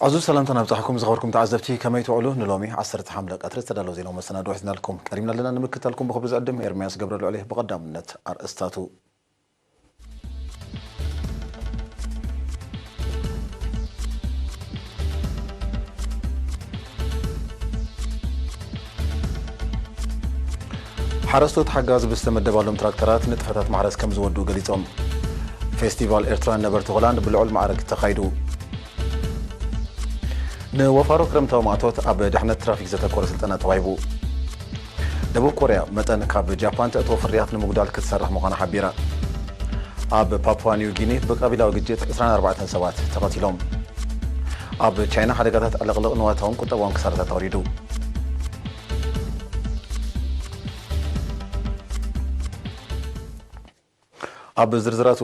ዕዙዝ ሰላምታ ናብጻሕኩም ዝኸበርኩም ተዓዘብቲ፣ ከመይ ትውዕሉ? ንሎሚ ዓሰርተ ሓሙሽተ ቀትሪ ዝተዳለወ ዜናዊ መሰናድኦ ሒዝናልኩም ቀሪብና ኣለና። ንምክታልኩም ብኽብሪ ዝዕድም ኤርምያስ ገብረልዑል እየ። ብቐዳምነት ኣርእስታቱ። ሓረስቶት ሓጋዝ ብዝተመደባሎም ትራክተራት ንጥፈታት ማሕረስ ከም ዝወድኡ ገሊጾም። ፌስቲቫል ኤርትራን ነበርቲ ሆላንድ ብልዑል ማዕረግ ተኻይዱ። ንወፋሮ ክረምታዊ ማእቶት ኣብ ድሕነት ትራፊክ ዘተኮረ ስልጠና ተዋሂቡ። ደቡብ ኮርያ መጠን ካብ ጃፓን ተእትዎ ፍርያት ንምጉዳል ክትሰርሕ ምዃና ሓቢራ። ኣብ ፓፑዋ ኒው ጊኒ ብቀቢላዊ ግጭት ዕስራን ኣርባዕተን ሰባት ተቐቲሎም። ኣብ ቻይና ሓደጋታት ዕልቕልቕ ንዋታውን ቁጠባውን ክሳራታት ኣውሪዱ። ኣብ ዝርዝራቱ፣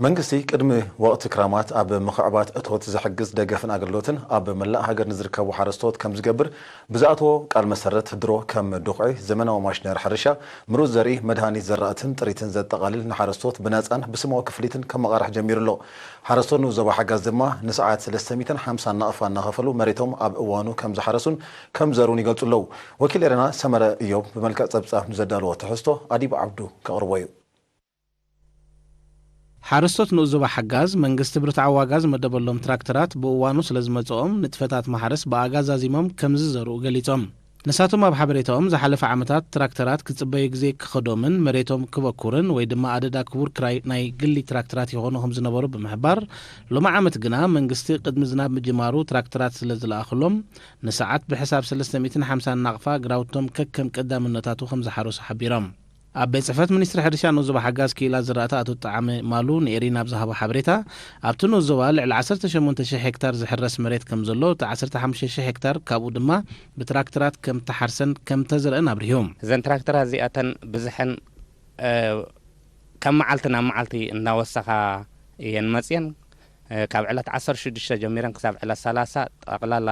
መንግስቲ ቅድሚ ወቕቲ ክራማት ኣብ ምኽዕባት እቶት ዝሕግዝ ደገፍን ኣገልግሎትን ኣብ መላእ ሃገር ንዝርከቡ ሓረስቶት ከም ዝገብር ብዝኣተዎ ቃል መሰረት፣ ድሮ ከም ዱኽዒ፣ ዘመናዊ ማሽነሪ ሕርሻ፣ ምሩፅ ዘርኢ፣ መድሃኒት ዘራእትን ጥሪትን ዘጠቓልል ንሓረስቶት ብናፃን ብስማዊ ክፍሊትን ከመቓርሕ ጀሚሩ ኣሎ። ሓረስቶት ንኡስ ዞባ ሓጋዝ ድማ ንሰዓት ሰለስተ ሚእትን ሓምሳን ናቕፋ እናኸፈሉ መሬቶም ኣብ እዋኑ ከም ዝሓረሱን ከም ዘርኡን ይገልጹ ኣለዉ። ወኪል ኤረና ሰመረ እዮብ ብመልክዕ ጸብጻብ ንዘዳለዎ ትሕዝቶ ኣዲብ ዓብዱ ከቕርቦ እዩ። ሓረስቶት ንኡስ ዞባ ሓጋዝ፣ መንግስቲ ብርትዓዊ ዋጋ ዝመደበሎም ትራክተራት ብእዋኑ ስለ ዝመጽኦም፣ ንጥፈታት ማሕረስ ብኣጋ ዛዚሞም ከም ዝዘርኡ ገሊጾም። ንሳቶም ኣብ ሓበሬታኦም፣ ዝሓለፈ ዓመታት ትራክተራት ክጽበዩ ግዜ ክኸዶምን መሬቶም ክበኩርን ወይ ድማ ኣደዳ ክቡር ክራይ ናይ ግሊ ትራክተራት ይኾኑ ከም ዝነበሩ ብምሕባር፣ ሎሚ ዓመት ግና መንግስቲ ቅድሚ ዝናብ ምጅማሩ ትራክተራት ስለ ዝለኣኸሎም፣ ንሰዓት ብሕሳብ ሰለስተ ሚእትን ሓምሳን ናቕፋ ግራውቶም ከከም ቀዳምነታቱ ከም ዝሓረሱ ሓቢሮም። ኣብ ቤት ጽሕፈት ሚኒስትሪ ሕርሻ ንኡስ ዞባ ሓጋዝ ክኢላ ዝራእቲ ኣቶ ጣዕመ ማሉ ንኤሪና ኣብ ዝሃቦ ሓበሬታ፣ ኣብቲ ንኡስ ዞባ ልዕሊ ዓሰርተ ሸሞንተ ሽሕ ሄክታር ዝሕረስ መሬት ከም ዘሎ፣ እቲ ዓሰርተ ሓሙሽተ ሽሕ ሄክታር ካብኡ ድማ ብትራክተራት ከም ተሓርሰን ከም ተዘርአን ኣብሪሁ። እዘን ትራክተራት እዚኣተን ብዝሐን፣ እ፣ ካብ መዓልቲ ናብ መዓልቲ እናወሰኻ እየን መጽየን። እ፣ ካብ ዕለት ዓሰርተ ሽዱሽተ ጀሚረን ክሳብ ዕለት ሰላሳ ጠቕላላ፣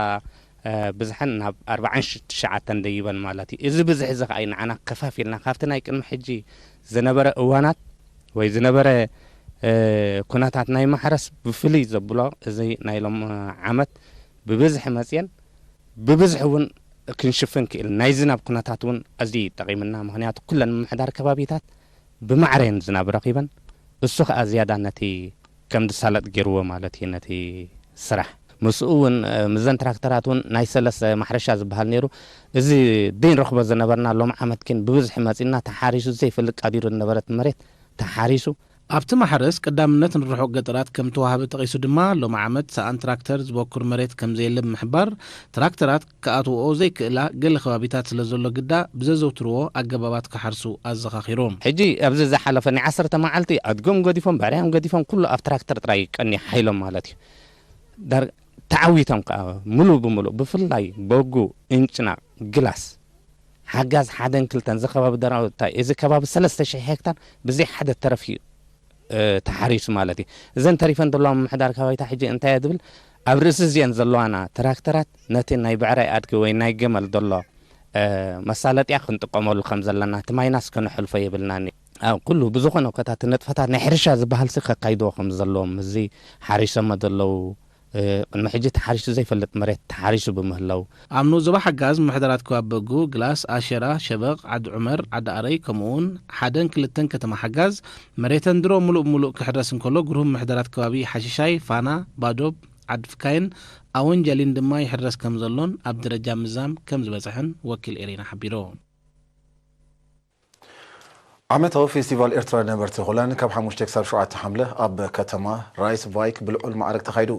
እ፣ ብዝሐን ናብ ኣርባዓን ትሽዓተን ደይበን ማለት እዩ። እዚ ብዝሒ እዚ ኸኣ እዩ ንዓና ከፋፊልና ካብቲ ናይ ቅድሚ ሕጂ ዝነበረ እዋናት ወይ ዝነበረ፣ እ፣ ኩነታት ናይ ማሕረስ ብፍልይ ዘብሎ፣ እዚ ናይ ሎም ዓመት ብብዝሒ መጽየን ብብዝሒ እውን ክንሽፍን ክኢል። ናይ ዝናብ ኩነታት እውን ኣዝዩ እዩ ጠቒምና። ምኽንያቱ ኩለን ምምሕዳር ከባቢታት ብማዕረ እየን ዝናብ ረኺበን። እሱ ኸኣ ዝያዳ ነቲ ከም ዝሳለጥ ገይርዎ ማለት እዩ ነቲ ስራሕ። ምስኡ እውን፣ እ፣ ምስዘን ትራክተራት እውን ናይ ሰለስተ ማሕረሻ ዝበሃል ነይሩ። እዚ ደይ ንረኽቦ ዝነበርና ሎም ዓመት ግን ብብዝሒ መጺና ተሓሪሱ ዘይፈልጥ ቃዲሩ ዝነበረት መሬት ተሓሪሱ። ኣብቲ ማሕረስ ቀዳምነት ንርሑቕ ገጠራት ከም ተዋህበ ጠቒሱ ድማ፣ ሎም ዓመት ሰኣን ትራክተር ዝበኩር መሬት ከም ዘየለ ብምሕባር፣ ትራክተራት ክኣትውኦ ዘይክእላ ገለ ከባቢታት ስለ ዘሎ ግዳ ብዘዘውትርዎ ኣገባባት ክሓርሱ ኣዘኻኺሩ። ሕጂ ኣብዚ ዝሓለፈ ናይ ዓሰርተ መዓልቲ ኣድጎም ገዲፎም፣ ብዕራዮም ገዲፎም፣ ኩሉ ኣብ ትራክተር ጥራይ ቀኒ ሓይሎም ማለት እዩ። ዳር-፣ ተዓዊቶም ከኣ ሙሉ ብሙሉ፣ ብፍላይ በጉ፣ እንጭና፣ ግላስ፣ ሓጋዝ ሓደን ክልተን፣ እዚ ከባቢ ደራውታይ፣ እዚ ከባቢ ሰለስተ ሽሕ ሄክታር ብዘይ ሓደ ተረፍ እዩ፣ እ፣ ተሓሪሱ ማለት እዩ። እዘን ተሪፈን ዘለዋ ምምሕዳር ከባቢታ ሕጂ እንታይ እየ ዝብል፣ ኣብ ርእሲ እዚአን ዘለዋና ትራክተራት ነቲ ናይ ብዕራይ ኣድጊ ወይ ናይ ገመል ዘሎ፣ እ፣ መሳለጥያ ክንጥቀመሉ ከም ዘለና፣ እቲ ማይናስ ከነሕልፎ የብልናን። ኣብ ኩሉ ብዝኾነ ኮታ እቲ ንጥፈታት ናይ ሕርሻ ዝበሃልሲ ከካይድዎ ከም ዘለዎም፣ እዚ ሓሪሶሞ ዘለዉ፣ እ፣ ቅድሚ ሕጂ ተሓሪሱ ዘይፈልጥ መሬት ተሓሪሱ ብምህላው። ኣብ ንኡስ ዞባ ሓጋዝ ምምሕዳራት ከባቢ በጉ፣ ግላስ፣ ኣሸራ፣ ሸበቕ፣ ዓዲ ዑመር፣ ዓዲ ኣረይ፣ ከምኡውን ሓደን ክልተን ከተማ ሓጋዝ መሬተን ድሮ ሙሉእ ብሙሉእ ክሕረስ እንከሎ፣ ግሩህ ምምሕዳራት ከባቢ ሓሽሻይ፣ ፋና፣ ባዶብ፣ ዓዲ ፍካይን ኣወንጀሊን ድማ ይሕረስ ከም ዘሎን ኣብ ደረጃ ምዛም ከም ዝበጽሐን ወኪል ኤሪና ሓቢሩ። ዓመታዊ ፌስቲቫል ኤርትራ ነበርቲ ሆላንድ ካብ ሓሙሽተ ክሳብ ሸውዓተ ሓምለ ኣብ ከተማ ራይስቫይክ ብልዑል ማዕረግ ተኻይዱ።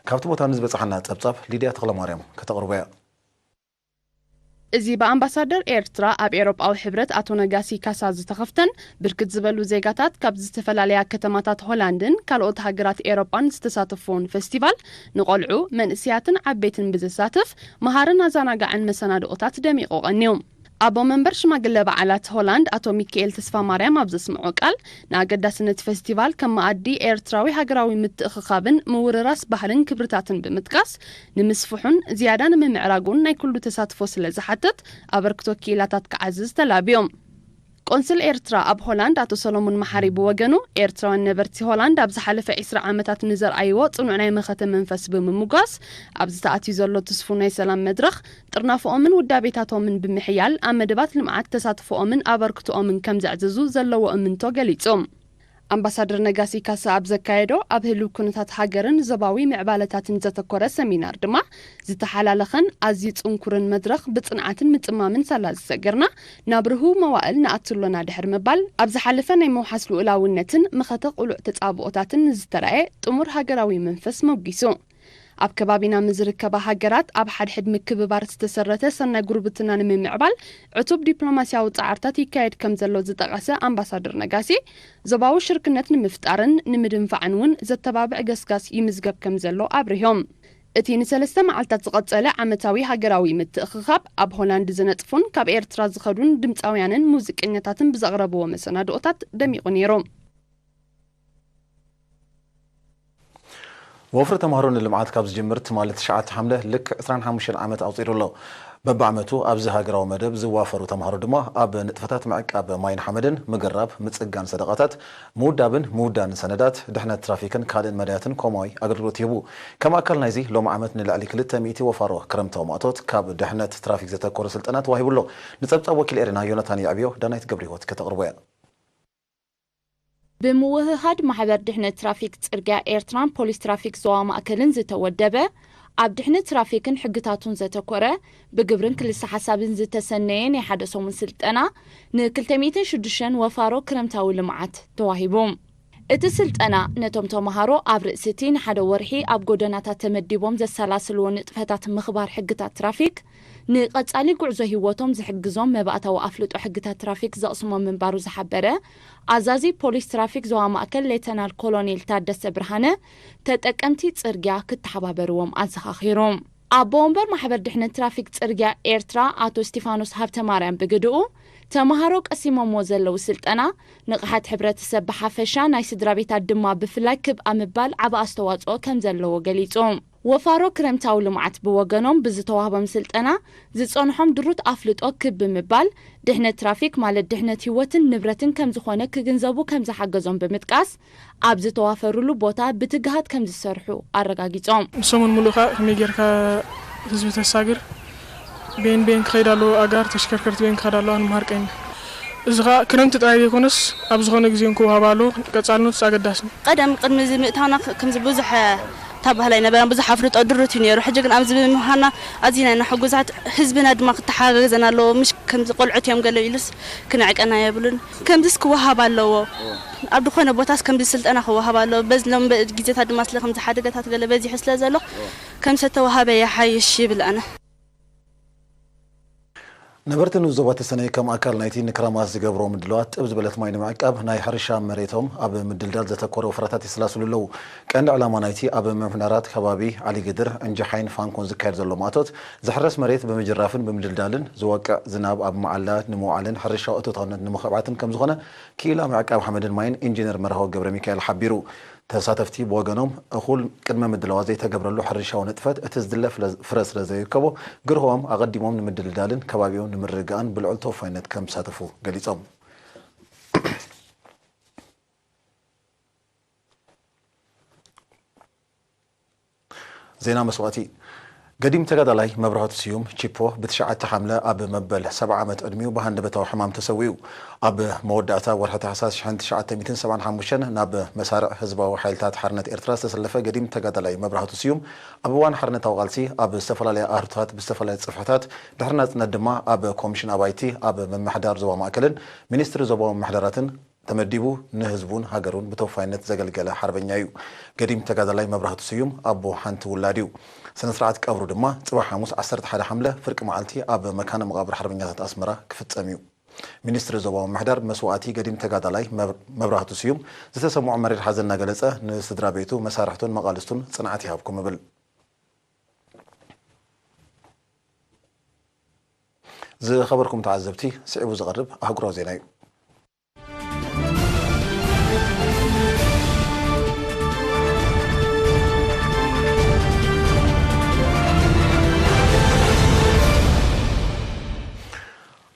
ካብቲ ቦታ ንዝበጻሓና ጸብጻብ ሊድያ ተኽለማርያም ከተቕርቦ እያ። እዚ ብኣምባሳደር ኤርትራ ኣብ ኤውሮጳዊ ሕብረት ኣቶ ነጋሲ ካሳ ዝተኸፍተን ብርክት ዝበሉ ዜጋታት ካብ ዝተፈላለያ ከተማታት ሆላንድን ካልኦት ሃገራት ኤውሮጳን ዝተሳተፍዎን ፌስቲቫል፣ ንቖልዑ፣ መንእስያትን ዓበይትን ብዘሳትፍ መሃርን ኣዘናጋዕን መሰናድኦታት ደሚቑ ቀንዩ። ኣቦ መንበር ሽማግለ በዓላት ሆላንድ ኣቶ ሚካኤል ተስፋማርያም ኣብ ዘስምዖ ቃል፣ ንኣገዳስነት ፌስቲቫል ከም መኣዲ ኤርትራዊ ሃገራዊ ምትእኽኻብን ምውርራስ ባህልን ክብርታትን ብምጥቃስ፣ ንምስፍሑን ዝያዳ ንምምዕራጉን ናይ ኩሉ ተሳትፎ ስለ ዝሓትት፣ ኣበርክቶ ክኢላታት ክዓዝዝ ተላብዮም። ቆንስል ኤርትራ ኣብ ሆላንድ ኣቶ ሰሎሞን መሓሪ ብወገኑ፣ ኤርትራውያን ነበርቲ ሆላንድ ኣብ ዝሓለፈ ዕስራ ዓመታት ንዘርኣይዎ ጽኑዕ ናይ መኸተ መንፈስ ብምምጓስ፣ ኣብዚ ተኣትዩ ዘሎ ትስፉው ናይ ሰላም መድረኽ፣ ጥርናፈኦምን ውዳቤታቶምን ብምሕያል፣ ኣብ መደባት ልምዓት ተሳትፎኦምን ኣበርክቶኦምን ከም ዘዕዝዙ ዘለዎ እምንቶ ገሊጹ። ኣምባሳደር ነጋሲ ካሳ ኣብ ዘካየዶ ኣብ ህልው ኩነታት ሃገርን ዞባዊ ምዕባለታትን ዘተኮረ ሰሚናር ድማ፣ ዝተሓላለኸን ኣዝዩ ጽንኩርን መድረኽ ብጽንዓትን ምጽማምን ሳላ ዝሰገርና፣ ናብ ርሁው መዋእል ንኣቱ ኣሎና ድሕሪ ምባል፣ ኣብ ዝሓለፈ ናይ ምውሓስ ልኡላውነትን መኸተ ቅሉዕ ተጻብኦታትን ንዝተራእየ ጥሙር ሃገራዊ መንፈስ ሞጊሱ። ኣብ ከባቢና ምስ ዝርከባ ሃገራት ኣብ ሓድሕድ ምክብባር ዝተሰረተ ሰናይ ጉርብትና ንምምዕባል ዕቱብ ዲፕሎማስያዊ ጻዕርታት ይካየድ ከም ዘሎ ዝጠቐሰ ኣምባሳደር ነጋሲ፣ ዞባዊ ሽርክነት ንምፍጣርን ንምድንፋዕን እውን ዘተባብዕ ገስጋስ ይምዝገብ ከም ዘሎ ኣብሪሆም። እቲ ንሰለስተ መዓልታት ዝቐጸለ ዓመታዊ ሃገራዊ ምትእኽኻብ፣ ኣብ ሆላንድ ዝነጥፉን ካብ ኤርትራ ዝኸዱን ድምጻውያንን ሙዚቀኛታትን ብዘቕረብዎ መሰናድኦታት ደሚቑ ነይሩ። ወፍሪ ተምሃሮ ንልምዓት ካብ ዝጅምር ትማሊ ትሽዓተ ሓምለ ልክዕ ዕስራን ሓሙሽተን ዓመት ኣቑጺሩ ኣሎ። በብዓመቱ ኣብዚ ሃገራዊ መደብ ዝዋፈሩ ተምሃሮ ድማ ኣብ ንጥፈታት ምዕቃብ ማይን ሓመድን፣ ምግራብ፣ ምጽጋን ሰደቓታት፣ ምውዳብን ምውዳንን ሰነዳት፣ ድሕነት ትራፊክን ካልእን መዳያትን ኮማዊ ኣገልግሎት ይህቡ። ከም ኣካል ናይዚ፣ ሎሚ ዓመት ንልዕሊ ክልተ ሚእቲ ወፋሮ ክረምታዊ ማእቶት ካብ ድሕነት ትራፊክ ዘተኮረ ስልጠና ተዋሂቡ ኣሎ። ንጸብጻብ ወኪል ኤሪና ዮናታን የዕብዮ፣ ዳናይት ገብረህይወት ከተቕርቦ እያ። ብምውህሃድ ማሕበር ድሕነት ትራፊክ ጽርግያ ኤርትራን ፖሊስ ትራፊክ ዞባ ማእከልን ዝተወደበ፣ ኣብ ድሕነት ትራፊክን ሕግታቱን ዘተኮረ፣ ብግብርን ክልሰ ሓሳብን ዝተሰነየ ናይ ሓደ ሰሙን ስልጠና፣ ን ክልተ ሚእትን ሽዱሽተን ወፋሮ ክረምታዊ ልምዓት ተዋሂቡ። እቲ ስልጠና ነቶም ተመሃሮ ኣብ ርእሲ እቲ ንሓደ ወርሒ ኣብ ጎደናታት ተመዲቦም ዘሰላስልዎ ንጥፈታት ምኽባር ሕግታት ትራፊክ፣ ንቐጻሊ ጉዕዞ ህይወቶም ዝሕግዞም መባእታዊ ኣፍልጦ ሕግታት ትራፊክ ዘቕስሞም ምንባሩ ዝሓበረ ኣዛዚ ፖሊስ ትራፊክ ዞባ ማእከል ሌተናል ኮሎኔል ታደሰ ብርሃነ፣ ተጠቀምቲ ጽርግያ ክተሓባበርዎም ኣዘኻኺሩ። ኣቦ ወንበር ማሕበር ድሕነት ትራፊክ ጽርግያ ኤርትራ ኣቶ እስቲፋኖስ ሃብተማርያም ብግድኡ፣ ተመሃሮ ቀሲሞምዎ ዘለዉ ስልጠና፣ ንቕሓት ሕብረተሰብ ብሓፈሻ፣ ናይ ስድራ ቤታት ድማ ብፍላይ ክብ ኣብ ምባል ዓቢ ኣስተዋጽኦ ከም ዘለዎ ገሊጹ። ወፋሮ ክረምታዊ ልምዓት ብወገኖም ብዝተዋህቦም ስልጠና ዝጸንሖም ድሩት ኣፍልጦ ክብ ብምባል፣ ድሕነት ትራፊክ ማለት ድሕነት ህይወትን ንብረትን ከም ዝኾነ ክግንዘቡ ከም ዝሓገዞም ብምጥቃስ፣ ኣብ ዝተዋፈሩሉ ቦታ ብትግሃት ከም ዝሰርሑ ኣረጋጊጾም። ሰሙን ሙሉእ ከኣ ከመይ ጌርካ ህዝቢ ተሳግር፣ ቤን ቤን ክኸይድ ኣለዎ፣ ኣጋር ተሽከርከርቲ ቤን ክኸዳ ኣለዋ ንምሃር ቀይና። እዚ ኸኣ ክረምቲ ጥራይ ዘይኮነስ ኣብ ዝኾነ ግዜ እውን ክወሃብ ኣለዎ፣ ቀጻልነቱስ ኣገዳሲ እዩ። ቀደም ቅድሚ እዚ ምእታውና ክ-፣ ከምዚ ብዙሕ፣ እ፣ ታባህላ ኣይነበረን፣ ብዙሕ ኣፍልጦ ድሩት እዩ ነይሩ። ሕጂ ግን ኣብዚ ብምዃንና ኣዚና ኢና ሕጉዛት፣ ህዝብና ድማ ክተሓጋገዘና ኣለዎ። ምሽ ከምዚ ቆልዑት እዮም ገለ ኢሉስ ክነዕቀና የብሉን። ከምዚስ ክወሃብ ኣለዎ። ኣብ ዝኾነ ቦታስ ከምዚ ስልጠና ክወሃብ ኣለዎ። በዚ ሎም በ-፣ ግዜታት ድማ ስለ ከምዚ ሓደጋታት ገለ በዚሑ ስለ ዘሎ፣ ከም ዝተወሃበ ይሓይሽ ይብል ኣነ። ነበርቲ ንኡስ ዞባ ተሰነይ ከም ኣካል ናይቲ ንክረማት ዝገብርዎ ምድላዋት ጥብ ዝበለት ማይ ንምዕቃብ ናይ ሕርሻ መሬቶም ኣብ ምድልዳል ዘተኮረ ወፍራታት የሰላስሉ ኣለዉ። ቀንዲ ዕላማ ናይቲ ኣብ ምምሕዳራት ከባቢ ዓሊግድር፣ ዕንጀሓይን ፋንኮን ዝካየድ ዘሎ ማእቶት፣ ዝሕረስ መሬት ብምጅራፍን ብምድልዳልን፣ ዝወቅዕ ዝናብ ኣብ መዓላ ንምውዓልን ሕርሻዊ እቶታውነት ንምኽባትን ከምዝኾነ ክኢላ ምዕቃብ ሓመድን ማይን ኢንጂነር መርሃዊ ገብረሚካኤል ሓቢሩ። ተሳተፍቲ ብወገኖም፣ እኹል ቅድመ ምድላዋት ዘይተገብረሉ ሕርሻዊ ንጥፈት እቲ ዝድለ ፍለ-፣ ፍረ ስለ ዘይርከቦ፣ ግርሆኦም ኣቐዲሞም ንምድልዳልን ከባቢኦም ንምርግጋእን ብልዑል ተወፋይነት ከም ዝሳተፉ ገሊጾም። ዜና መስዋእቲ። ገዲም ተጋዳላይ መብራህቱ ስዩም፣ ቺፖ፣ ብትሽዓተ ሓምለ ኣብ መበል ሰብዓ ዓመት ዕድሚኡ ብሃንደበታዊ ሕማም ተሰዊኡ። ኣብ መወዳእታ ወርሒ ታሕሳስ ሽሕን ትሽዓተ ሚእትን ሰብዓን ሓሙሽተን ናብ መሳርዕ ህዝባዊ ሓይልታት ሓርነት ኤርትራ ዝተሰለፈ ገዲም ተጋዳላይ መብራህቱ ስዩም፣ ኣብ እዋን ሓርነታዊ ቃልሲ ኣብ ዝተፈላለያ ኣህርታት ብዝተፈላለየ ጽፍሕታት፣ ድሕሪ ናጽነት ድማ ኣብ ኮሚሽን ኣባይቲ፣ ኣብ ምምሕዳር ዞባ ማእከልን ሚኒስትሪ ዞባዊ ምምሕዳራትን ተመዲቡ ንህዝቡን ሃገሩን ብተወፋይነት ዘገልገለ ሓርበኛ እዩ። ገዲም ተጋዳላይ መብራህቱ ስዩም ኣቦ ሓንቲ ውላድ እዩ። ስነ ስርዓት ቀብሩ ድማ ጽባሕ ሓሙስ ዓሰርተ ሓደ ሓምለ ፍርቂ መዓልቲ ኣብ መካነ መቓብር ሓርበኛታት ኣስመራ ክፍጸም እዩ። ሚኒስትሪ ዞባዊ ምምሕዳር መስዋእቲ ገዲም ተጋዳላይ መብ-፣ መብራህቱ ስዩም ዝተሰምዖ መሪር ሓዘን እናገለጸ፣ ንስድራ ቤቱ፣ መሳርሕቱን መቓልስቱን ጽንዓት ይሃብኩም እብል። ዝኸበርኩም ተዓዘብቲ፣ ስዒቡ ዝቐርብ ኣህጉራዊ ዜና እዩ።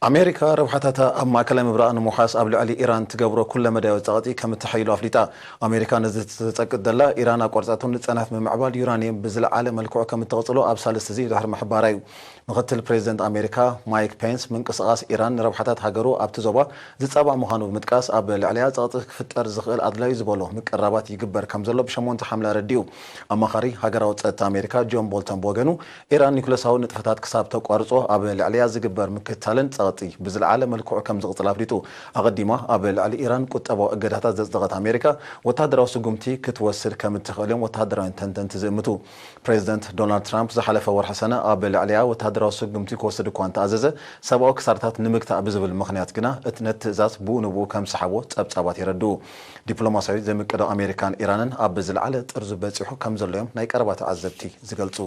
ኣሜሪካ ረብሓታታ ኣብ ማእከላይ ምብራቕ ንምውሓስ ኣብ ልዕሊ ኢራን ትገብሮ ኩለመዳያዊ ጸቕጢ ከም እተሐይሎ ኣፍሊጣ። ኣሜሪካ ነዚ ትጸቅጥ ዘላ፣ ኢራን ኣቋርጻቶ ንጸናት ምምዕባል ዩራንየም ብዝለዓለ መልክዑ ከም እትቕጽሎ ኣብ ሳልስቲ እዚ ድሕሪ ምሕባራ እዩ። ምኽትል ፕሬዚደንት ኣሜሪካ ማይክ ፔንስ፣ ምንቅስቓስ ኢራን ንረብሓታት ሃገሩ ኣብቲ ዞባ ዝጻባእ ምዃኑ ብምጥቃስ፣ ኣብ ልዕሊኣ ጸቕጢ ክፍጠር ዝኽእል ኣድላዩ ዝበሎ ምቅርራባት ይግበር ከም ዘሎ ብሸሞንተ ሓምለ ኣረዲኡ። ኣማኻሪ ሃገራዊ ጸጥታ ኣሜሪካ ጆን ቦልተን ብወገኑ፣ ኢራን ኒኩለሳዊ ንጥፈታት ክሳብ ተቋርጾ ኣብ ልዕሊኣ ዝግበር ምክትታልን ጸቕጢ ብዝለዓለ መልክዑ ከም ዝቕጽል ኣፍሊጡ። ኣቐዲማ ኣብ ልዕሊ ኢራን ቁጠባዊ እገዳታት ዘጽደቐት ኣሜሪካ፣ ወተሃደራዊ ስጉምቲ ክትወስድ ከም እትኽእል እዮም ወተሃደራውያን ተንተንቲ ዝእምቱ። ፕሬዚደንት ዶናልድ ትራምፕ ዝሓለፈ ወርሒ ሰነ ኣብ ልዕሊኣ ወተሃደራዊ ስጉምቲ ክወስድ እኳ እንተኣዘዘ፣ ሰብኣዊ ክሳራታት ንምግታእ ብዝብል ምኽንያት ግና፣ እቲ ነቲ ትእዛዝ ብኡ ንብኡ ከም ዝሰሓቦ ጸብጻባት የረድኡ። ዲፕሎማስያዊ ዘይምቅዳው ኣሜሪካን ኢራንን ኣብ ዝለዓለ ጥርዙ በጺሑ ከም ዘሎ እዮም ናይ ቀረባ ተዓዘብቲ ዝገልጹ።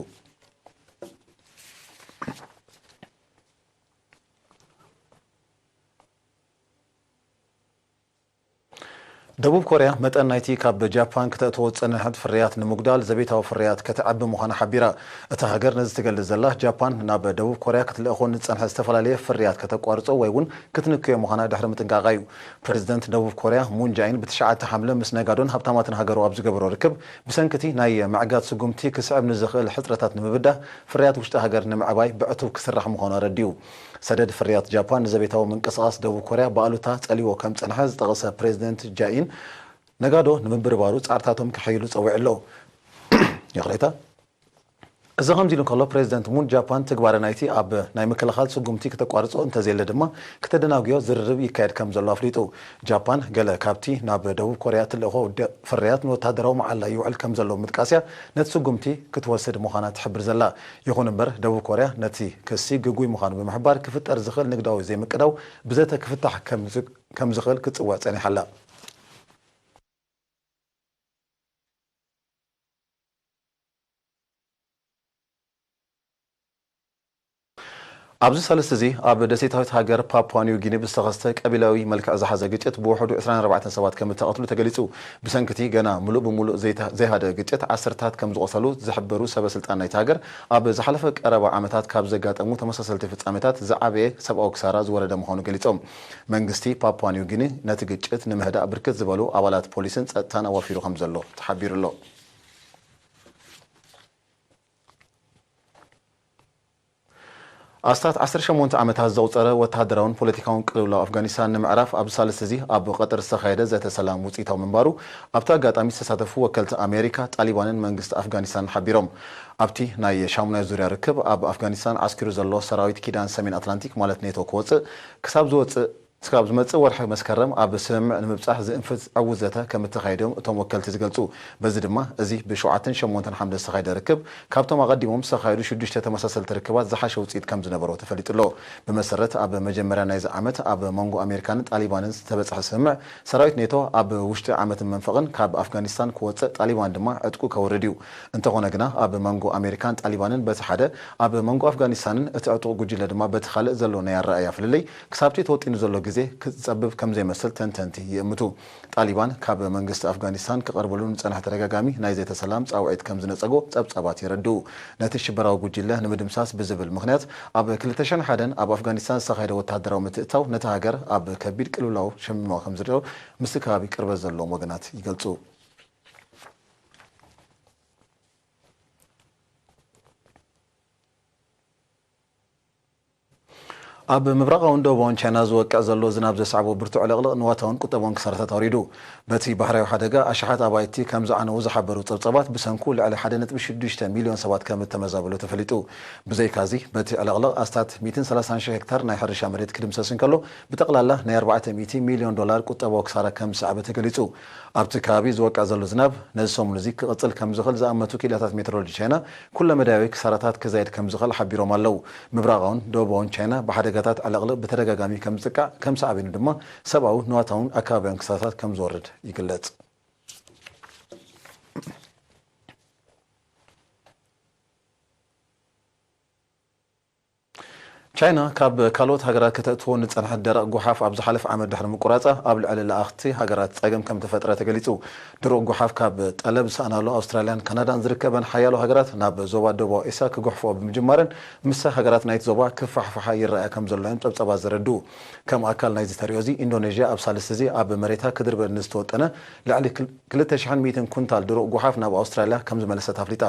ደቡብ ኮርያ መጠን ናይቲ ካብ ጃፓን ክተእትዎ ዝጸንሐት ፍርያት ንምጉዳል፣ ዘቤታዊ ፍርያት ከተዕቢ ምዃና ሓቢራ። እታ ሃገር ነዚ ትገልጽ ዘላ፣ ጃፓን ናብ ደቡብ ኮርያ ክትልእኾ ንዝጸንሐ ዝተፈላለየ ፍርያት ከተቋርጾ ወይ እውን ክትንክዮ ምዃና ድሕሪ ምጥንቃቓ እዩ። ፕሬዚደንት ደቡብ ኮርያ ሙን ጃኢን ብትሽዓተ ሓምለ ምስ ነጋዶን ሃብታማትን ሃገሩ ኣብ ዝገበሮ ርክብ፣ ብሰንኪ እቲ ናይ ምዕጋት ስጉምቲ ክስዕብ ንዝኽእል ሕጽረታት ንምብዳህ፣ ፍርያት ውሽጢ ሃገር ንምዕባይ ብዕቱብ ክስራሕ ምዃኑ ኣረዲኡ። ሰደድ ፍርያት ጃፓን ንዘቤታዊ ምንቅስቓስ ደቡብ ኮርያ ብኣሉታ ጸሊዎ ከም ዝጸንሐ ዝጠቐሰ ፕሬዚደንት ጃኢን፣ ነጋዶ ንምብርባሩ ጻዕርታቶም ከሐይሉ ጸዊዑ ኣሎ። ይቕሬታ። እዚ ከምዚ ኢሉ እንከሎ፣ ፕሬዚደንት ሙን፣ ጃፓን ትግባረ ናይቲ ኣብ ናይ ምክልኻል ስጉምቲ ክተቋርጾ እንተዘየለ ድማ፣ ክተደናጉዮ ዝርርብ ይካየድ ከም ዘሎ ኣፍሊጡ። ጃፓን ገለ ካብቲ ናብ ደቡብ ኮርያ ትልእኾ ደ-፣ ፍርያት ንወተሃደራዊ መዓላ ይውዕል ከም ዘሎ ምጥቃስያ፣ ነቲ ስጉምቲ ክትወስድ ምዃና ትሕብር ዘላ። ይኹን እምበር፣ ደቡብ ኮርያ ነቲ ክሲ ግጉይ ምዃኑ ብምሕባር፣ ክፍጠር ዝኽእል ንግዳዊ ዘይምቅዳው ብዘተ ክፍታሕ ከም ዝ-፣ ከም ዝኽእል ክትጽውዕ ጸኒሓ ኣላ። ኣብዚ ሳልስቲ እዚ ኣብ ደሴታዊት ሃገር ፓፑዋ ኒው ጊኒ ብዝተኸስተ ቀቢላዊ መልክዕ ዝሓዘ ግጭት ብውሕዱ ዕስራን ኣርባዕተን ሰባት ከም እተቐትሉ ተገሊጹ። ብሰንኪ እቲ ገና ምሉእ ብምሉእ ዘይተ-፣ ዘይሃደ ግጭት ዓሰርታት ከም ዝቖሰሉ ዝሕብሩ ሰበ ስልጣን ናይቲ ሃገር፣ ኣብ ዝሓለፈ ቀረባ ዓመታት ካብ ዘጋጠሙ ተመሳሰልቲ ፍጻሜታት ዝዓበየ ሰብኣዊ ክሳራ ዝወረደ ምዃኑ ገሊጾም። መንግስቲ ፓፑዋ ኒው ጊኒ ነቲ ግጭት ንምህዳእ ብርክት ዝበሉ ኣባላት ፖሊስን ጸጥታን ኣዋፊሩ ከም ዘሎ ተሓቢሩ ኣሎ። ኣስታት ዓሰርተ ሸሞንተ ዓመታት ዘቑጸረ ወተሃደራውን ፖለቲካውን ቅልውላው ኣፍጋኒስታን ንምዕራፍ ኣብዚ ሳልስቲ እዚ ኣብ ቀጠር ዝተኻየደ ዘተ ሰላም ውጽኢታዊ ምንባሩ ኣብቲ ኣጋጣሚ ዝተሳተፉ ወከልቲ ኣሜሪካ፣ ጣሊባንን መንግስቲ ኣፍጋኒስታንን ሓቢሮም። ኣብቲ ናይ ሻሙናይ ዙርያ ርክብ ኣብ ኣፍጋኒስታን ዓስኪሩ ዘሎ ሰራዊት ኪዳን ሰሜን ኣትላንቲክ ማለት ኔቶ ክወጽእ ክሳብ ዝወጽእ ክሳብ ዝመጽእ ወርሒ መስከረም ኣብ ስምምዕ ንምብጻሕ ዝእንፍት ዕዉት ዘተ ከም እተኻየደ እዮም እቶም ወከልቲ ዝገልጹ። በዚ ድማ እዚ ብሸውዓተን ሸሞንተን ሓምለ ዝተኻየደ ርክብ ካብቶም ኣቐዲሞም ዝተኻየዱ ሽዱሽተ ተመሳሰልቲ ርክባት ዝሓሸ ውጽኢት ከም ዝነበሮ ተፈሊጡ ኣሎ። ብመሰረት ኣብ መጀመርያ ናይዚ ዓመት ኣብ መንጎ ኣሜሪካን ጣሊባንን ዝተበጽሐ ስምምዕ፣ ሰራዊት ኔቶ ኣብ ውሽጢ ዓመትን መንፈቕን ካብ ኣፍጋኒስታን ክወጽእ፣ ጣሊባን ድማ ዕጥቁ ከውርድ እዩ። እንተኾነ ግና፣ ኣብ መንጎ ኣሜሪካን ጣሊባንን በቲ ሓደ፣ ኣብ መንጎ ኣፍጋኒስታንን እቲ ዕጡቕ ጉጅለ ድማ በቲ ካልእ ዘሎ ናይ ኣረኣእያ ፍልልይ፣ ክሳብቲ ተወጢኑ ዘሎ ግዜ ክጸብብ ከም ዘይመስል ተንተንቲ ይእምቱ። ጣሊባን ካብ መንግስቲ ኣፍጋኒስታን ክቐርበሉ ንጸንሐ ተደጋጋሚ ናይ ዘተ ሰላም ጻውዒት ከም ዝነጸጎ ጸብጻባት የረድኡ። ነቲ ሽበራዊ ጉጅለ ንምድምሳስ ብዝብል ምኽንያት፣ ኣብ ክልተ ሽሕን ሓደን ኣብ ኣፍጋኒስታን ዝተኻየደ ወተሃደራዊ ምትእትታው ነታ ሃገር ኣብ ከቢድ ቅልውላው ሸሚምዋ ከም ዝረኦ ምስቲ ከባቢ ቅርበት ዘለዎም ወገናት ይገልጹ። ኣብ ምብራቓውን ደቡባውን ቻይና ዝወቅዕ ዘሎ ዝናብ ዘስዓቦ ብርቱዕ ዕልቕልቕ ንዋታውን ቁጠባውን ክሳራታት ኣውሪዱ። በቲ ባሕራዊ ሓደጋ ኣሽሓት ኣባይቲ ከም ዝዓነዉ ዝሓበሩ ጸብጻባት፣ ብሰንኩ ልዕሊ ሓደ ነጥቢ ሽዱሽተ ሚልዮን ሰባት ከም እተመዛበሉ ተፈሊጡ። ብዘይካዚ፣ በቲ ዕልቕልቕ ኣስታት ሚእትን ሰላሳን ሽሕ ሄክታር ናይ ሕርሻ መሬት ክድምሰስ እንከሎ፣ ብጠቕላላ ናይ ኣርባዕተ ሚእቲ ሚልዮን ዶላር ቁጠባዊ ክሳራ ከም ዝሰዓበ ተገሊጹ። ኣብቲ ከባቢ ዝወቅዕ ዘሎ ዝናብ ነዚ ሰሙን እዚ ክቕጽል ከም ዝኽእል ዝኣመቱ ክኢላታት ሜትሮሎጂ ቻይና፣ ኩለመዳያዊ ክሳራታት ክዛይድ ከም ዝኽእል ሓቢሮም ኣለዉ። ምብራቓውን ደቡባውን ቻይና ብሓደጋታት ዕልቕልቕ ብተደጋጋሚ ከም ዝጥቃዕ፣ ከም ሳዕቤኑ ድማ ሰብኣዊ፣ ንዋታውን ኣከባብያውን ክሳራታት ከም ዝወርድ ይግለጽ። ቻይና ካብ ካልኦት ሃገራት ከተእትዎ ንጸንሐት ደረቕ ጓሓፍ ኣብ ዝሓለፈ ዓመት ድሕሪ ምቁራጻ፣ ኣብ ልዕሊ ለኣኽቲ ሃገራት ጸገም ከም ተፈጥረ ተገሊጹ። ድሩቕ ጓሓፍ ካብ ጠለብ ዝሰኣናሉ ኣውስትራልያን ካናዳን ዝርከበን ሓያሎ ሃገራት ናብ ዞባ ደቡባዊ ኤስያ ክጉሕፍኦ ብምጅማረን፣ ምስቲ ሃገራት ናይቲ ዞባ ክፋሕፍሓ ይረኣያ ከም ዘሎ እዮም ጸብጻባት ዘረድኡ። ከም ኣካል ናይዚ ተርእዮ እዚ፣ ኢንዶኔዥያ ኣብ ሳልስቲ እዚ ኣብ መሬታ ክድርበ ንዝተወጠነ ልዕሊ ክል-፣ ክልተ ሽሕን ሚእትን ኩንታል ድሩቕ ጓሓፍ ናብ ኣውስትራልያ ከም ዝመለሰት ኣፍሊጣ።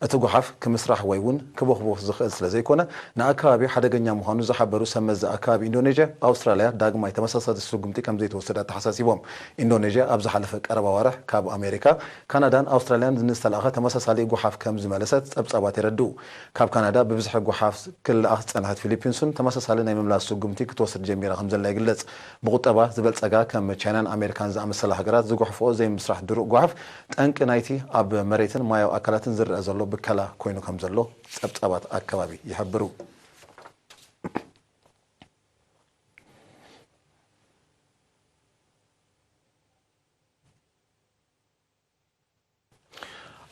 እቲ ጓሓፍ ክምስራሕ ወይ እውን ክቦኽቦኽ ዝኽእል ስለ ዘይኮነ፣ ንኣከባቢ ሓደገኛ ምዃኑ ዝሓበሩ ሰብ መዚ ኣከባቢ ኢንዶኔዥያ፣ ኣውስትራልያ ዳግማይ ተመሳሳሊ ስጉምቲ ከም ዘይትወስድ ኣተሓሳሲቦም። ኢንዶኔዥያ ኣብ ዝሓለፈ ቀረባ ኣዋርሕ ካብ ኣሜሪካ፣ ካናዳን ኣውስትራልያን ንዝተላእኸ ተመሳሳሊ ጓሓፍ ከም ዝመለሰት ጸብጻባት የረድኡ። ካብ ካናዳ ብብዝሒ ጓሓፍ ክለኣኽ ዝጸንሐት ፊሊፒንስ እውን ተመሳሳሊ ናይ ምምላስ ስጉምቲ ክትወስድ ጀሚራ ከም ዘላ ይግለጽ። ብቁጠባ ዝበልጸጋ ከም ቻይናን ኣሜሪካን ዝኣመሰላ ሃገራት ዝጉሕፍኦ ዘይምስራሕ ድሩቕ ጓሓፍ ጠንቂ ናይቲ ኣብ መሬትን ማያዊ ኣካላትን ዝረኣ ዘሎ ብከላ ኮይኑ ከም ዘሎ ጸብጻባት ኣከባቢ ይሕብሩ።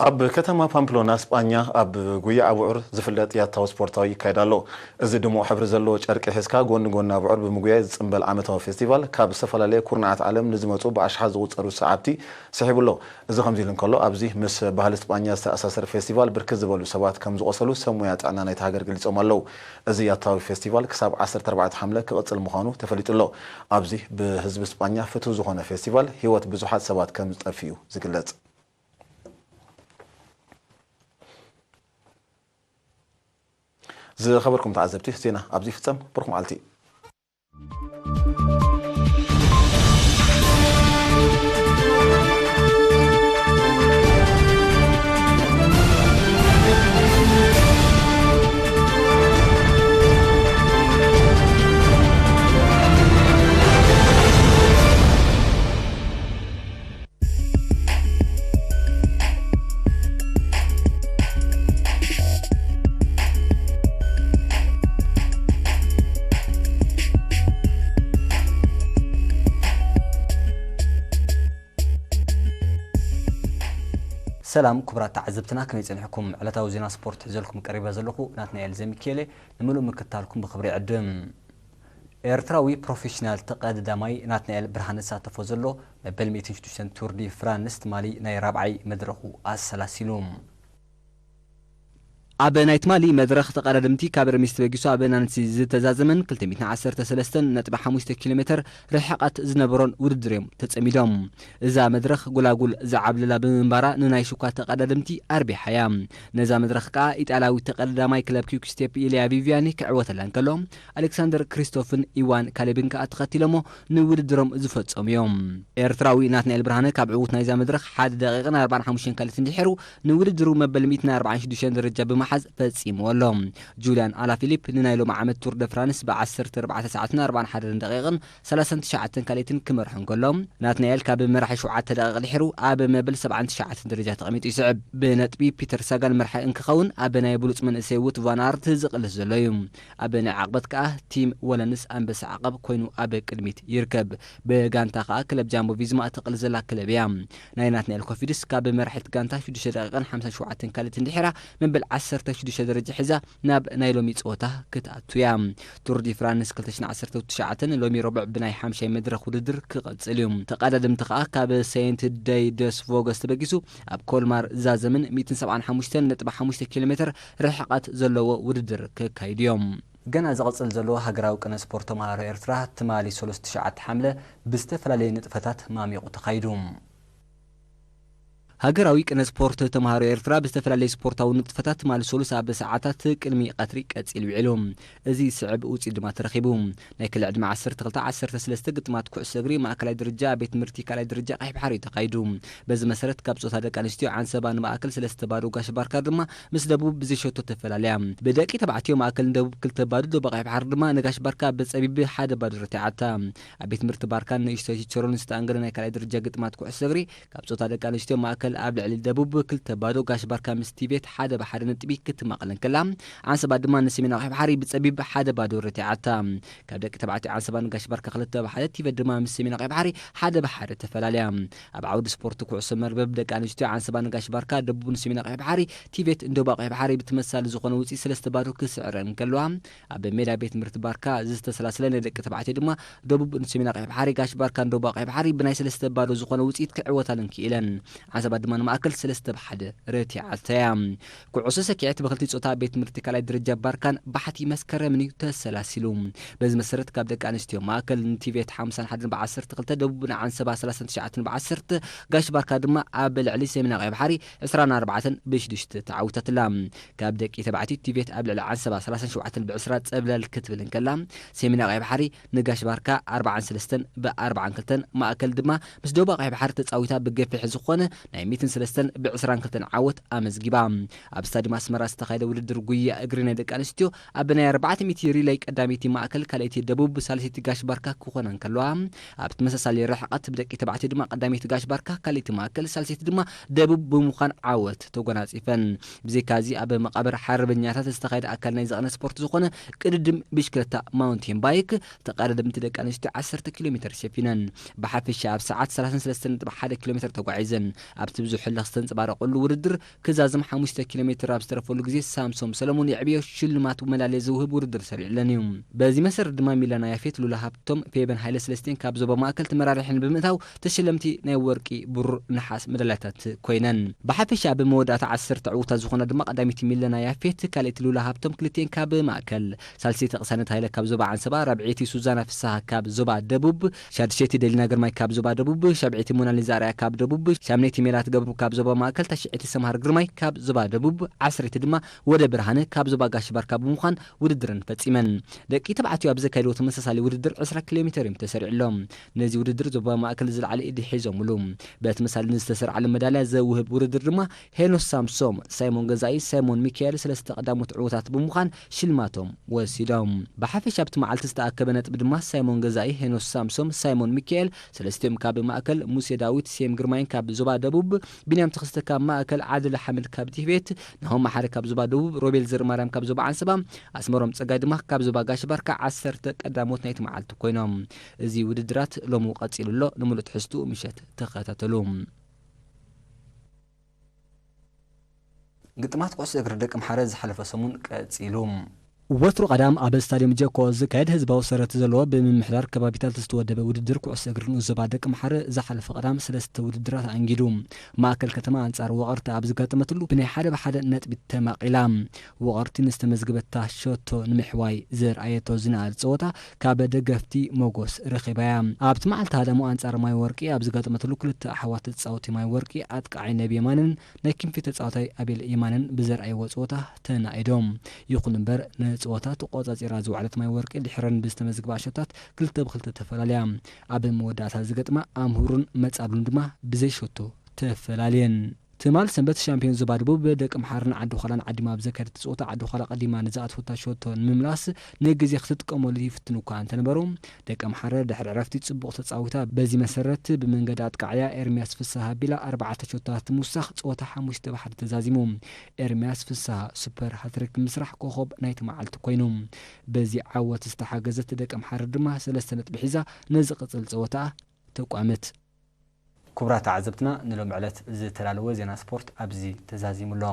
ኣብ ከተማ ፓምፕሎና ስጳኛ ኣብ ጉያ ኣብዑር ዝፍለጥ ያታዊ ስፖርታዊ ይካየድ ኣሎ። እዚ ድሙቕ ሕብሪ ዘለዎ ጨርቂ ሒዝካ ጎኒ ጎኒ ኣብዑር ብምጉያይ ዝጽንበል ዓመታዊ ፌስቲቫል ካብ ዝተፈላለየ ኩርናዓት ዓለም ንዝመጹ ብኣሽሓት ዝቑጸሩ ሰዓብቲ ስሒቡ ኣሎ። እዚ ከምዚ ኢሉ እንከሎ፣ ኣብዚ ምስ ባህሊ ስጳኛ ዝተኣሳሰር ፌስቲቫል ብርክት ዝበሉ ሰባት ከም ዝቖሰሉ ሰብ ሞያ ጥዕና ናይቲ ሃገር ገሊጾም ኣለዉ። እዚ ያታዊ ፌስቲቫል ክሳብ ዓሰርተ ኣርባዕተ ሓምለ ክቕጽል ምዃኑ ተፈሊጡ ኣሎ። ኣብዚ ብህዝቢ ስጳኛ ፍቱው ዝኾነ ፌስቲቫል ህይወት ብዙሓት ሰባት ከም ዝጠፍእ እዩ ዝግለጽ። ዝኸበርኩም ተዓዘብቲ፣ ዜና ኣብዚ ይፍጸም። ብሩኽ መዓልቲ። ሰላም ክቡራት ተዓዘብትና፣ ከመይ ጸኒሕኩም? ዕለታዊ ዜና ስፖርት ሒዘልኩም ቀሪበ ዘለኹ ናትናኤል ዘሚካኤል። ንምሉእ ምክትታልኩም ብኽብሪ ይዕድም። ኤርትራዊ ፕሮፌሽናል ተቐዳዳማይ ናትናኤል ብርሃነ ዝሳተፎ ዘሎ መበል ሚእትን ሽዱሽተን ቱር ዲ ፍራንስ ትማሊ ናይ ራብዓይ መድረኹ ኣሰላሲሉ። ኣብ ናይ ትማሊ መድረኽ ተቐዳደምቲ ካብ ረሚስ ተበጊሱ ኣብ ናንሲ ዝተዛዘመን ክልተ ሚእትን ዓሰርተ ሰለስተን ነጥቢ ሓሙሽተ ኪሎ ሜተር ርሕቐት ዝነበሮን ውድድር እዮም ተጸሚዶም። እዛ መድረኽ ጎላጉል ዝዓብለላ ብምንባራ ንናይ ሽኳ ተቐዳደምቲ ኣርቢሓ እያ። ነዛ መድረኽ ከኣ ኢጣልያዊ ተቐዳዳማይ ክለብ ኪውክ ስቴፕ ኢልያ ቪቪያኒ ክዕወተላ እንከሎ፣ ኣሌክሳንደር ክሪስቶፍን ኢዋን ካሌብን ከኣ ተኸቲሎሞ ንውድድሮም ዝፈጸሙ እዮም። ኤርትራዊ ናትናኤል ብርሃነ ካብ ዕዉት ናይዛ መድረኽ ሓደ ደቂቕን ኣርባዓን ሓሙሽተን ካልትን ድሒሩ ንውድድሩ መበል ሚእትን ኣርባዓን ሽዱሽተን ደረጃ ብምሓዝ ፈጺምዎ ኣሎ። ጁልያን ኣላፊሊፕ ንናይ ሎሚ ዓመት ቱር ደ ፍራንስ ብዓሰርተ ኣርባዕተ ሰዓትን ኣርባዓን ሓደን ደቂቕን ሰላሳን ትሽዓተን ካልትን ክመርሑ እንከሎ፣ ናትናኤል ካብ መራሒ ሸውዓተ ደቂቕ ድሒሩ ኣብ መበል ሰብዓን ትሽዓተን ደረጃ ተቐሚጡ ይስዕብ። ብነጥቢ ፒተር ሳጋን መራሒ እንክኸውን፣ ኣብ ናይ ብሉጽ መንእሰይ ውት ቫን ኣርት ዝቕልስ ዘሎ እዩ። ኣብ ናይ ዓቕበት ከኣ ቲም ወለንስ ኣንበሳ ዓቐብ ኮይኑ ኣብ ቅድሚት ይርከብ። ብጋንታ ከኣ ክለብ ጃምቦ ቪዝማ ትቕልስ ዘላ ክለብ እያ። ናይ ናትናኤል ኮፊድስ ካብ መራሒት ጋንታ ሽዱሽተ ደቂቕን ሓምሳን ሸውዓተን ካልትን ድሒራ መበል ዓሰርተ ሽዱሽተ ደረጃ ሒዛ ናብ ናይ ሎሚ ጸወታ ክትኣቱ እያ። ቱር ዲ ፍራንስ ክልተ ሽሕን ዓሰርተ ትሽዓተን ሎሚ ረቡዕ ብናይ ሓምሻይ መድረኽ ውድድር ክቐጽል እዩ። ተቐዳደምቲ ከኣ ካብ ሴንት ደይ ደስ ቮገስ ተበጊሱ ኣብ ኮልማር ዛዘምን ሚእትን ሰብዓን ሓሙሽተን ነጥቢ ሓሙሽተ ኪሎ ሜተር ርሕቐት ዘለዎ ውድድር ክካይዱ እዮም። ገና ዝቕጽል ዘሎ ሃገራዊ ቅነ ስፖርት ተመሃሮ ኤርትራ ትማሊ ሰለስተ ትሽዓተ ሓምለ ብዝተፈላለየ ንጥፈታት ማሚቑ ተኻይዱ። ሃገራዊ ቅነ ስፖርት ተመሃሮ ኤርትራ ብዝተፈላለየ ስፖርታዊ ንጥፈታት ትማሊ ሰሉስ ኣብ ሰዓታት ቅድሚ ቀትሪ ቀጺሉ ውዒሉ። እዚ ዝስዕብ ውጽኢት ድማ ተረኺቡ። ናይ ክሊ ዕድመ ዓሰርተ ክልተ ዓሰርተ ሰለስተ ግጥማት ኩዕሶ እግሪ ማእከላይ ደረጃ ኣብ ቤት ትምህርቲ ካልኣይ ደረጃ ቀይሕ ባሕሪ እዩ ተኻይዱ። በዚ መሰረት ካብ ጾታ ደቂ ኣንስትዮ ዓንሰባ ንማእከል ሰለስተ ባዶ፣ ጋሽ ባርካ ድማ ምስ ደቡብ ብዘይሸቶ ተፈላለያ። ብደቂ ተባዕትዮ ማእከል ንደቡብ ክልተ ባዶ፣ ዶባ ቀይሕ ባሕሪ ድማ ንጋሽ ባርካ ብጸቢብ ሓደ ባዶ ረቲዓታ። ኣብ ቤት ትምህርቲ ባርካን ንእሽቶ ቺቸሮን ዝተኣንገደ ናይ ካልኣይ ደረጃ ግጥማት ኩዕሶ እግሪ ካብ ጾታ ደቂ ኣንስትዮ ማእከል ኣብ ልዕሊ ደቡብ ክልተ ባዶ፣ ጋሽ ባርካ ምስ ቲቬት ሓደ ብሓደ ነጥቢ ክትማቐል እንከላ፣ ዓንሰባ ድማ ንሰሜን ኣቕሒ ባሕሪ ብጸቢብ ሓደ ባዶ ረቲዓታ። ካብ ደቂ ተባዕትዮ ዓንሰባ ንጋሽ ባርካ ክልተ ብሓደ፣ ቲቬት ድማ ምስ ሰሜን ኣቕሒ ባሕሪ ሓደ ብሓደ ተፈላለያ። ኣብ ዓውዲ ስፖርት ኩዕሶ መርበብ ደቂ ኣንስትዮ ዓንሰባ ንጋሽ ባርካ፣ ደቡብ ንሰሜን ኣቕሒ ባሕሪ፣ ቲቬት ንደቡብ ኣቕሒ ባሕሪ ብተመሳሳሊ ዝኾነ ውጽኢት ሰለስተ ባዶ ክስዕረን እንከለዋ፣ ኣብ ሜዳ ቤት ትምህርቲ ባርካ ዝተሰላሰለ ናይ ደቂ ተባዕትዮ ድማ ደቡብ ንሰሜን ኣቕሒ ባሕሪ፣ ጋሽ ባርካ ንደቡብ ኣቕሒ ባሕሪ ብናይ ሰለስተ ባዶ ዝኾነ ውጽኢት ክዕወታለን ክኢለን። ዓንሰባ ድማ ንማእከል ሰለስተ ብሓደ ረቲዓታያ። ኩዕሶ ሰኪዐት ብክልቲ ጾታ ቤት ትምህርቲ ካልኣይ ደረጃ ባርካን ባሕቲ መስከረምን እዩ ተሰላሲሉ። በዚ መሰረት ካብ ደቂ ኣንስትዮ ማእከል ንቲቬት ሓምሳን ሓደን ብ ዓሰርተ ክልተ፣ ደቡብ ንዓንሰባ ሰላሳን ትሽዓተን ብ ዓሰርተ፣ ጋሽ ባርካ ድማ ኣብ ልዕሊ ሰሜን ኣቕሒ ባሕሪ ዕስራን ኣርባዕተን ብ ሽዱሽተ ተዓዊታትላ። ካብ ደቂ ተባዕትዮ ቲቬት ኣብ ልዕሊ ዓንሰባ ሰላሳን ሸውዓተን ብ ዕስራ ጸብለል ክትብል እንከላ፣ ሰሜን ኣቕሒ ባሕሪ ንጋሽ ባርካ ኣርባዓን ሰለስተን ብ ኣርባዓን ክልተን፣ ማእከል ድማ ምስ ደቡብ ኣቕሒ ባሕሪ ተጻዊታ ብገፊሕ ዝኾነ ናይ ሚእትን ሰለስተን ብ ዕስራን ክልተን ዓወት ኣመዝጊባ። ኣብ ስታዲየም ኣስመራ ዝተኻየደ ውድድር ጉያ እግሪ ናይ ደቂ ኣንስትዮ፣ ኣብ ናይ ኣርባዕተ ሚእቲ ሪለይ ቀዳመይቲ ማእከል፣ ካልኣይቲ ደቡብ፣ ሳልሰይቲ ጋሽ ባርካ ክኾና እንከለዋ፣ ኣብ ተመሳሳሊ ርሕቐት ብደቂ ተባዕትዮ ድማ ቀዳመይቲ ጋሽ ባርካ፣ ካልኣይቲ ማእከል፣ ሳልሰይቲ ድማ ደቡብ ብምዃን ዓወት ተጎናጺፈን። ብዘይካዚ ኣብ መቓብር ሓርበኛታት ዝተኻየደ ኣካል ናይ ዝቕነ ስፖርት ዝኾነ ቅድድም ብሽክለታ ማውንቴን ባይክ፣ ተቐዳደምቲ ደቂ ኣንስትዮ ዓሰርተ ኪሎ ሜትር ሸፊነን። ብሓፈሻ ኣብ ሰዓት ሰላሳን ሰለስተን ነጥቢ ሓደ ኪሎ ሜትር ተጓዒዘን። ኣብቲ ብዙሕ ህልኽ ዝተንጸባረቐሉ ውድድር ክዛዝም ሓሙሽተ ኪሎ ሜትር ኣብ ዝተረፈሉ ግዜ ሳምሶም ሰለሙን የዕብዮ ሽልማት መዳልያ ዝውህብ ውድድር ሰሪዕለን እዩ። በዚ መሰረት ድማ ሚለና ያፌት፣ ሉላ ሃብቶም፣ ፌበን ሃይለ ሰለስቴን ካብ ዞባ ማእከል ተመራሪሐን ብምእታው ተሸለምቲ ናይ ወርቂ፣ ብሩር፣ ነሓስ መዳልያታት ኮይነን። ብሓፈሻ ኣብ መወዳእታ ዓሰርተ ዕውታት ዝኾና ድማ ቀዳመይቲ ሚለና ያፌት፣ ካልኣይቲ ሉላ ሃብቶም ክልቴን ካብ ማእከል፣ ሳልሰይቲ ቅሳነት ሃይለ ካብ ዞባ ዓንሰባ፣ ራብዐይቲ ሱዛና ፍስሃ ካብ ዞባ ደቡብ፣ ሻድሸይቲ ደሊና ግርማይ ካብ ዞባ ደቡብ፣ ሻብዐይቲ ሞናሊዛ ኣርኣያ ካብ ደቡብ፣ ሻምነይቲ ሜላት ገብሩ ካብ ዞባ ማእከል፣ ታሽዐይቲ ሰምሃር ግርማይ ካብ ዞባ ደቡብ፣ ዓሰርይቲ ድማ ወደ ብርሃነ ካብ ዞባ ጋሽ ባርካ ብምዃን ውድድረን ፈጺመን። ደቂ ተባዕትዮ ኣብ ዘካየድዎ ተመሳሳሊ ውድድር ዕስራ ኪሎ ሜትር እዮም ተሰሪዕሎም። ነዚ ውድድር ዞባ ማእከል ዝለዓለ ኢድ ሒዞምሉ። በቲ መሳሊ ንዝተሰርዓሉ መዳልያ ዘውህብ ውድድር ድማ ሄኖስ ሳምሶም፣ ሳይሞን ገዛኢ፣ ሳይሞን ሚካኤል ሰለስተ ቀዳሞት ዕዉታት ብምዃን ሽልማቶም ወሲዶም። ብሓፈሻ ኣብቲ መዓልቲ ዝተኣከበ ነጥቢ ድማ ሳይሞን ገዛኢ፣ ሄኖስ ሳምሶም፣ ሳይሞን ሚካኤል ሰለስቲኦም ካብ ማእከል፣ ሙሴ ዳዊት፣ ሴም ግርማይን ካብ ዞባ ደቡብ፣ ቢንያም ተኸስተ ካብ ማእከል፣ ዓድል ሓመድ ካብ ቲቤት፣ ናሆም መሓሪ ካብ ዞባ ደቡብ፣ ሮቤል ዘርማርያም ካብ ዞባ ዓንሰባ፣ ኣስመሮም ጸጋይ ድማ ካብ ዞባ ጋሽ ባርካ ዓሰርተ ቀዳሞት ናይቲ መዓልቲ ኮይኖም። እዚ ውድድራት ሎሚ ቀጺሉ ኣሎ። ንምሉእ ትሕዝትኡ ምሸት ተኸታተሉ። ግጥማት ኩዕሶ እግሪ ደቂ ኣምሓረ ዝሓለፈ ሰሙን ቀጺሉ። ወትሩ ቀዳም ኣብ ስታዲየም ጀኮ ዝካየድ ህዝባዊ ሰረት ዘለዎ ብምምሕዳር ከባቢታት ዝተወደበ ውድድር ኩዕሶ እግሪ ንኡስ ዞባ ደቂ ኣምሓረ ዝሓለፈ ቀዳም ሰለስተ ውድድራት ኣንጊዱ። ማእከል ከተማ ኣንጻር ወቐርቲ ኣብ ዝጋጠመትሉ ብናይ ሓደ ብሓደ ነጥቢ ተማቒላ። ወቐርቲ ንዝተመዝገበታ ሸቶ ንምሕዋይ ዘርኣየቶ ዝነኣድ ጸወታ ካብ ደገፍቲ መጎስ ረኺባያ። ኣብቲ መዓልቲ ሃዳሙ ኣንጻር ማይ ወርቂ ኣብ ዝጋጠመትሉ ክልተ ኣሕዋት ተጻወቲ ማይ ወርቂ ኣጥቃዓይ ነቢ የማንን ናይ ክንፊ ተጻዋታይ ኣቤል የማነን ብዘርኣይዎ ጸወታ ተናኢዶም። ይኹን እምበር ንጸወታ ተቖጻጺራ ዝወዓለት ማይ ወርቂ ድሕረን ብዝተመዝግባ ሸቶታት ክልተ ብክልተ ተፈላልያ። ኣብ መወዳእታ ዝገጥማ ኣምሁሩን መጻብሉን ድማ ብዘይ ሸቶ ተፈላልየን። ትማል ሰንበት ሻምፒዮን ዞባ ደቡብ ደቂ ኣምሓረን ዓዲ ዃላን ዓዲማ ኣብ ዘካየደት ጸወታ ዓዲ ዃላ ቀዲማ ንዝኣተወታ ሸቶ ንምምላስ ንግዜ ክትጥቀመሉ ይፍትኑ እኳ እንተነበሩ፣ ደቂ ኣምሓረ ድሕሪ ዕረፍቲ ጽቡቕ ተጻዊታ። በዚ መሰረት ብመንገዲ ኣጥቃዕያ ኤርሚያስ ፍስሃ ኣቢላ ኣርባዕተ ሸቶታት ምውሳኽ ጸወታ ሓሙሽተ ብሓደ ተዛዚሙ። ኤርሚያስ ፍስሃ ሱፐር ሃትሪክ ብምስራሕ ኮኾብ ናይቲ መዓልቲ ኮይኑ። በዚ ዓወት ዝተሓገዘት ደቂ ኣምሓረ ድማ ሰለስተ ነጥቢ ሒዛ ንዝቕጽል ጸወታ ተቋምት። ክቡራት ተዓዘብትና፣ ንሎሚ ዕለት ዝተዳለወ ዜና ስፖርት ኣብዚ ተዛዚሙ ኣሎ።